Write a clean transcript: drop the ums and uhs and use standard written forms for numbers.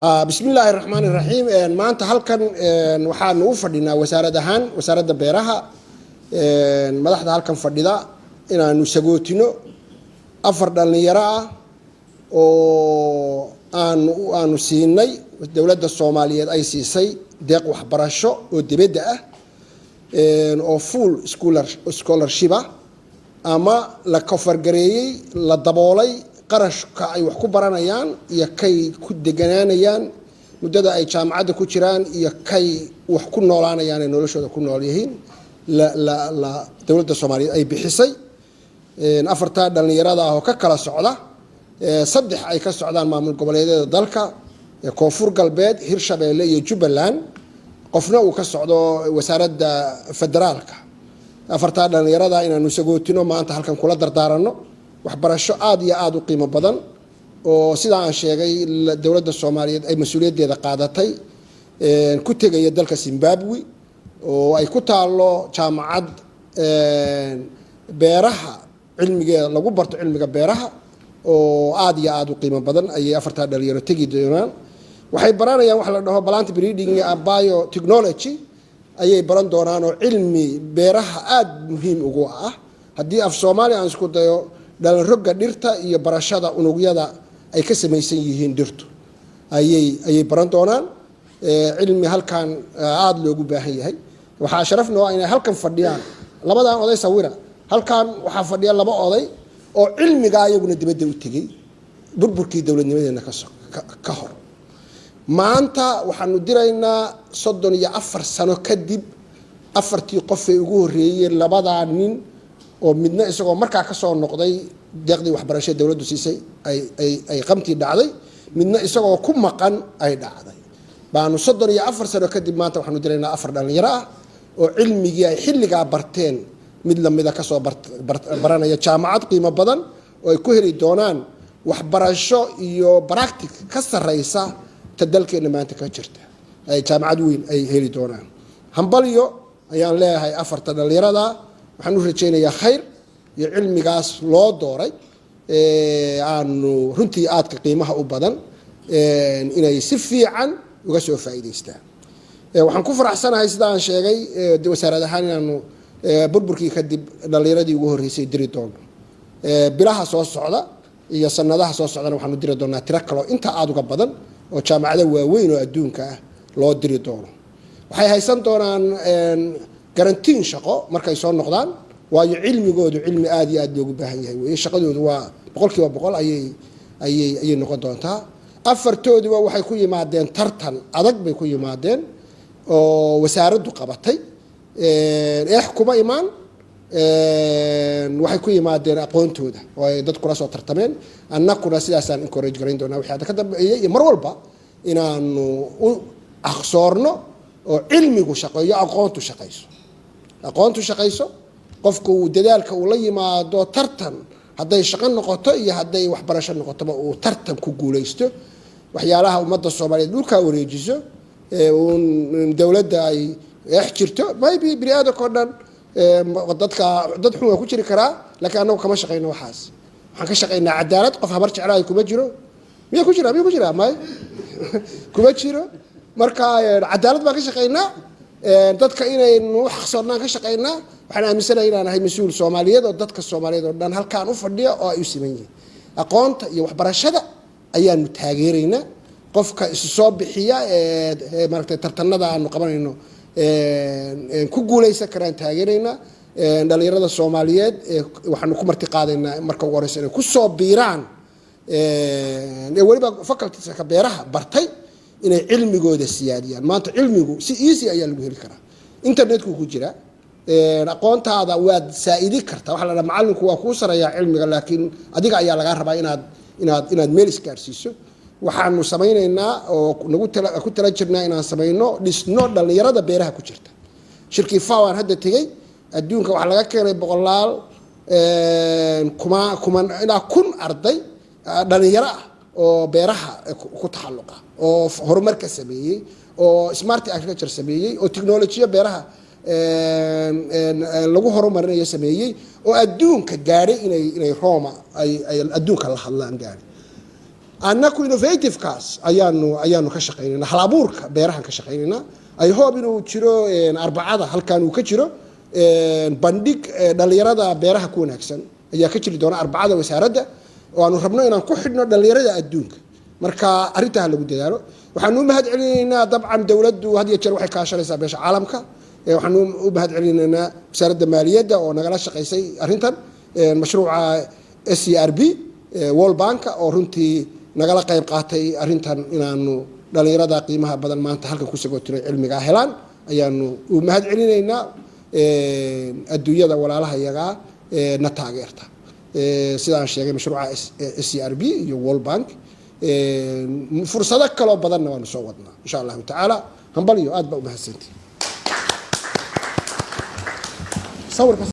Bismi illaahi raxmaan iraxiim. Maanta halkan waxaanu u fadhinaa wasaarad ahaan, wasaaradda beeraha, madaxda halkan fadhida, inaanu sagootino afar dhallinyaro ah oo aanu siinay, dowladda Soomaaliyeed ay siisay deeq waxbarasho oo dibadda ah oo full scholarship ah, ama la cover gareeyey, la daboolay qarashka ay wax ku baranayaan iyo kay ku deganaanayaan muddada ay jaamacadda ku jiraan iyo kay wax ku noolaanayaan ay noloshooda ku nool yihiin, la dowladda Soomaaliyeed ay bixisay. Afartaa dhallinyarada ah oo ka kala socda, saddex ay ka socdaan maamul goboleedyada dalka, Koonfur Galbeed, Hirshabeelle iyo Jubbaland, qofna uu ka socdo wasaaradda federaalka. Afartaa dhallinyarada inaanu sagootino, maanta halkan kula dardaaranno waxbarasho aada iyo aada u qiimo badan oo, sidaa aan sheegay, dowladda Soomaaliyeed ay mas-uuliyaddeeda qaadatay, ku tegaya dalka Zimbabwe oo ay ku taalo jaamacad beeraha cilmigeeda lagu barto, cilmiga beeraha oo aada iyo aada u qiimo badan ayay afartaa dhalinyaro tegi doonaan. Waxay baranayaan waxa la dhaho plant breeding, biotechnology ayay baran doonaan, oo cilmi beeraha aada muhiim ugu ah. Haddii af Soomaaliya aan isku dayo, dhalanrogga dhirta iyo barashada unugyada ay ka samaysan yihiin dhirtu ayay baran doonaan, cilmi halkan aada loogu baahan yahay. Waxaa sharaf noo inay halkan fadhiyaan labadan oday. Sawira halkan waxaa fadhiya laba oday oo cilmigaa iyaguna dibadda u tegey burburkii dowladnimadeena ka hor. Maanta waxaanu diraynaa, 34 sano kadib, afartii qofay ugu horreeyeen, labadaa nin oo midna isagoo markaa kasoo noqday deeqdii waxbarashada dowladdu siisay ay qamtii dhacday, midna isagoo ku maqan ay dhacday, baanu 34 sano kadib maanta waxaanu diraynaa afar dhallinyaro ah oo cilmigii ay xilligaa barteen mid lamida kasoo baranaya jaamacad qiimo badan oo ay ku heli doonaan waxbarasho iyo practice ka sarreysa ta dalkeenna maanta ka jirta, ay jaamacad weyn ay heli doonaan. Hambalyo ayaan leeyahay afarta dhallinyarada. Waxaan u rajaynayaa khayr iyo cilmigaas loo dooray aanu runtii aadka qiimaha u badan inay si fiican uga soo faa'iidaystaan. Waxaan ku faraxsanahay, sida aan sheegay, wasaarad ahaan inaanu burburkii kadib dhallinyaradii ugu horreysay diri doono. Bilaha soo socda iyo sanadaha soo socdana waxaanu diri doonaa tiro kaloo intaa aada uga badan oo jaamacado waaweyn oo adduunka ah loo diri doono. Waxay haysan doonaan guarantee shaqo markay soo noqdaan, waayo cilmigoodu cilmi aada iyo aada loogu baahan yahay weye. Shaqadoodu waa 100% ayay noqon doontaa. Afartooduba waxay ku yimaadeen tartan adag bay ku yimaadeen oo wasaaraddu qabatay. Eex kuma imaan, waxay ku yimaadeen aqoontooda oo ay dad kula soo tartameen. Annakuna sidaasaan encourage garayn doonaa wixii hadda ka dambeeyay iyo mar walba inaanu u aqsoorno oo cilmigu shaqeeyo, aqoontu shaqayso, aqoontu shaqayso, qofku uu dadaalka uu la yimaado, tartan hadday shaqo noqoto iyo hadday waxbarasho noqotoba uu tartan ku guuleysto. Waxyaalaha ummadda Soomaaliyeed dhulkaa wareejiso uun dowladda ay eex jirto, maybe bini aadamka o dhan dadka dad xun waa ku jiri karaa, laakiin annagu kama shaqayno waxaas. Waxaan ka shaqaynaa cadaalad. Qof habar jeclaay kuma jiro. Miya ku jira? Miya ku jira? May, kuma jiro. Marka cadaalad baan ka shaqaynaa, dadka inaynu xaqsoonnaan ka shaqaynaa. Waxaan aaminsanahay inaan ahay mas-uul Soomaaliyeed oo dadka Soomaaliyeed oo dhan halkaan u fadhiya oo ay u siman yihiin. Aqoonta iyo waxbarashada ayaanu taageeraynaa. Qofka isu soo bixiya ee maaragtay tartanada aanu qabanayno ku guuleysan karaan taageeraynaa. Dhalinyarada Soomaaliyeed waxaanu ku marti qaadaynaa marka ugu horeysa inay kusoo biiraan, ee weliba facultieska beeraha bartay, inay cilmigooda siyaadiyaan. Maanta cilmigu si easy ayaa lagu heli karaa, internetku ku jira. Aqoontaada waad saa-idi kartaa. Waxa la dhaha macallinku waa kuu sareeyaa cilmiga, laakiin adiga ayaa lagaa rabaa inaad meel isgaarsiiso. Waxaanu samaynaynaa oo nagu ku tala jirnaa inaan samayno, dhisno dhallinyarada beeraha ku jirta. Shirkii FAO aan hadda tegey, adduunka waxaa laga keenay boqolaal kuma kuman ilaa 1000 arday dhalinyaro ah oo beeraha ku taxalluqa oo horumar ka sameeyey oo smart agriculture sameeyey oo technolojiya beeraha lagu horumarinayo sameeyey oo adduunka gaadhay inay Roma ay adduunka la hadlaan gaadhay. Annaku innovative-kaas ayaanu ka shaqaynayna, hal abuurka beerahan ka shaqaynaynaa. I hope inuu jiro Arbacada halkan uu ka jiro bandhig dhalinyarada beeraha ku wanaagsan ayaa ka jiri doona Arbacada wasaaradda, oo aanu rabno inaan ku xidhno dhalinyarada adduunka. Marka arrintaa lagu dadaalo. Waxaanu u mahad celinaynaa, dabcan dowladdu had iyo jeer waxay kaashanaysaa beesha caalamka. Waxaanu u mahad celinaynaa Wasaaradda Maaliyadda oo nagala shaqaysay arrintan, mashruuca SCRB, World Bank-a oo runtii nagala qayb qaatay arrintan inaanu dhalinyarada qiimaha badan maanta halkan ku sagootinay cilmigaa helaan ayaanu u mahad celinaynaa. Adduunyada walaalaha iyagaa na taageerta, sidaan sheegay, mashruuca SCRB iyo World Bank. Fursado kaloo badanna waanu soo wadnaa, insha Allahu tacaala. Hambalyo, aad baa umahadsantii. Sawirka.